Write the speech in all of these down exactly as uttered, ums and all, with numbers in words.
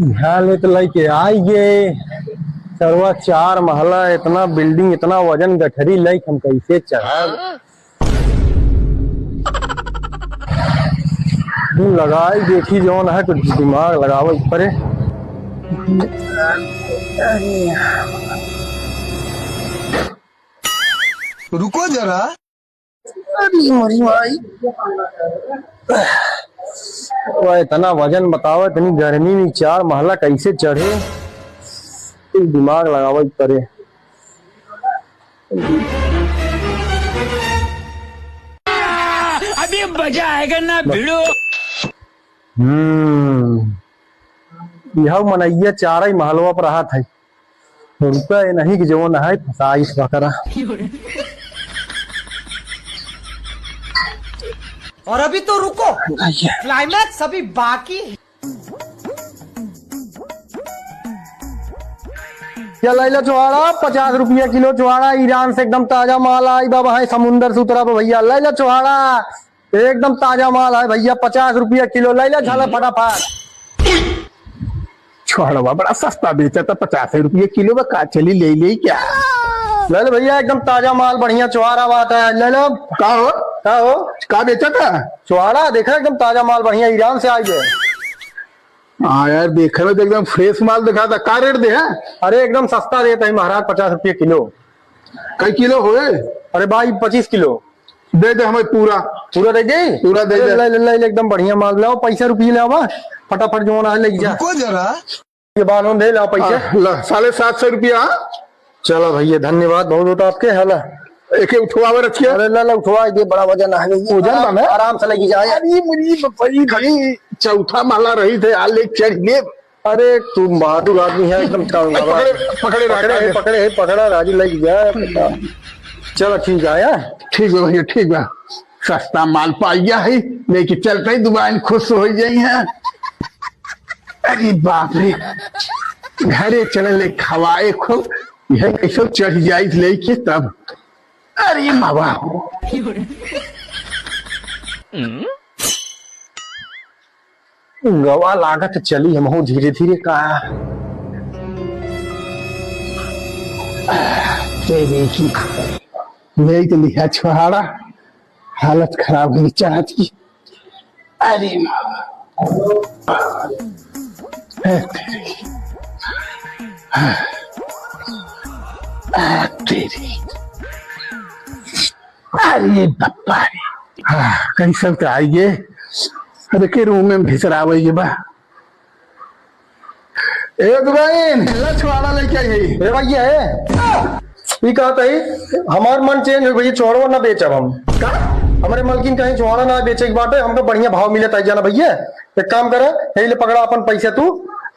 यहाँ ले तो लइके आई गे। सरवा चार महला, इतना building, इतना वजन गठरी लइके हम कैसे चढ़ब? तू लगाई देखी जौन है, कुछ दिमाग लगावे पड़े। रुको जरा। अरे मोरी माई। वो इतना वजन बताओ, इतनी गर्मी में चार महला कैसे चढ़े? कुछ दिमाग लगावे पड़े। अभी मजा आएगा ना भिड़ो। हम्म, यह मनैया चार ही महलवा पर रहत है। रुका, ये नहीं कि जवन है, फंसाइस बकरा। और अभी तो रुको, भैया। Climax अभी बाकी है। या लैला छोहाड़ा, पचास रुपया किलो छोहाड़ा, ईरान से एकदम ताजा माल आई बा, है समुंदर से उतरा बा भैया। लैला छोहाड़ा, एकदम ताजा माल है भैया, पचास रुपया किलो, लैला झाला फटाफट। छोहाड़ा बड़ा सस्ता बेचा था, पचास रुपया किलो बा, का चली ले ले क्या? ले ले भैया, एकदम ताजा माल, बढ़िया छोहाड़ा बात है, ले लो। का हो? का हो? का बेचा था? छोहाड़ा देखा, एकदम ताजा माल, बढ़िया, ईरान से आई है। हाँ यार, देखे में तो एकदम fresh माल दिखा था। का rate दे है? अरे एकदम सस्ता देता है महाराज, पचास रुपये किलो। कई किलो होए? अरे भाई, पच्चीस किलो। दे दे हमें पूरा। पूरा दे दे? पूरा दे अरे दे। ले, ले, ले, ले, एकदम बढ़िया माल। लाओ पैसा रुपये ले आवा, फटाफट जो होना है ले जा। रुको जरा। ये बांधो, दे लाओ पैसा। आ, ला, साढ़े सात सौ रुपया, हाँ? चलो भैया, धन्यवाद बहुत होता आपके, है ना? एके उठवावे रखिए। अरे ला, ला, उठवा दे, बड़ा वजन है। वजन बा ना? आराम से लेके जाए। अरे मुझे बताइए भाई, चौथा महला रही थे, आ ले चढ़ ले। अरे तू बहादुर आदमी है एकदम। पकड़े, पकड़े, पकड़े, पकड़े, पकड़ा राजू लेके जाए। चलो ठीक है, हाँ? ठीक बा भैया, ठीक बा। सस्ता माल पाइया है, लेके चलते ही दुकान खुश हो जाई है। अरे बाप रे, घरे चले ले खवाए खूब, यह कैसे चढ़ जाई लेके तब। अरे मावा हो। गवा लागत चली हमहू धीरे धीरे का। तेरी की, ले तो लिहा छोहाड़ा, हालत खराब हुई चाहत की। अरे माँ। ए तेरी। ए तेरी। अरे बप्पा रे। हाँ, कहीं सब तो आइए। अरे के रूम में भीतर आवे ये बा। ए दुराइन, ला छोहाड़ा लेके आई है। ए भैया, ए। ई कहत है, हमार मन change हो गई, छोहाड़ा ना बेचब हम। का? हमरे मलकिन कहीं छोहाड़ा ना बेचे के बाटे, हमका बढ़िया भाव मिलत है जाना भैया। एक काम करा, यही ले पकड़ा अपन पैसा तू,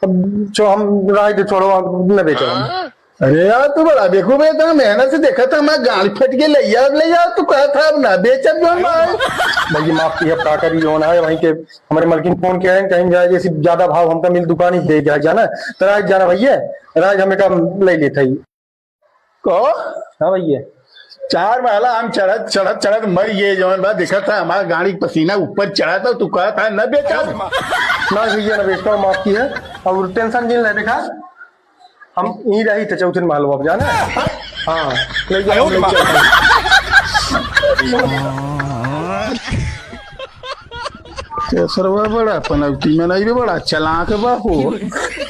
अब जो हम राय दे छोहाड़ा ना बेचब हम। अरे यार, तू बड़ा बेवकूफ है, इतना मेहनत से देखा था, हमार गाड़ी फट के ले यार, ले यार, तू कहा था अब ना बेचब जो हम आए। भैया माफ किया, अब का करी, जो ना है वहीं के हमरे मलकिन फोन किया है, कहीं जाए, जैसे ज्यादा भाव हमका मिल, दुकान ही दे जाए जाना, तो राज जाना भैया, राज हमें काम ले लेते ही। को? हाँ भैया। चार महला हम चढ़त, चढ़त, चढ़त मर गए, जौन बा, दिखत है, हमार गाड़ी के पसीना ऊपर चढ़ा था, तू कहा था, न बेचा। ना भैया, ना बेचता हूँ, माफ किया। और tension जिन ले, देखा, हम यहीं रही थे चौथे महल, अब जाना। हाँ, ले जाओ, ले जाओ। तेसरवा बड़ा पनौती मनई रे, बड़ा चालाक बा हो।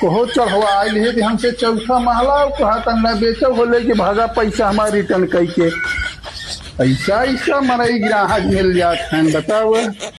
कहो चढ़वा आइल है कि हमसे चौथा महला, कहा त ना बेचो हो, लेके भागा पैसा हमार return कई के। ऐसा, ऐसा मनई ग्राहक मिल जात हैं, बताओ।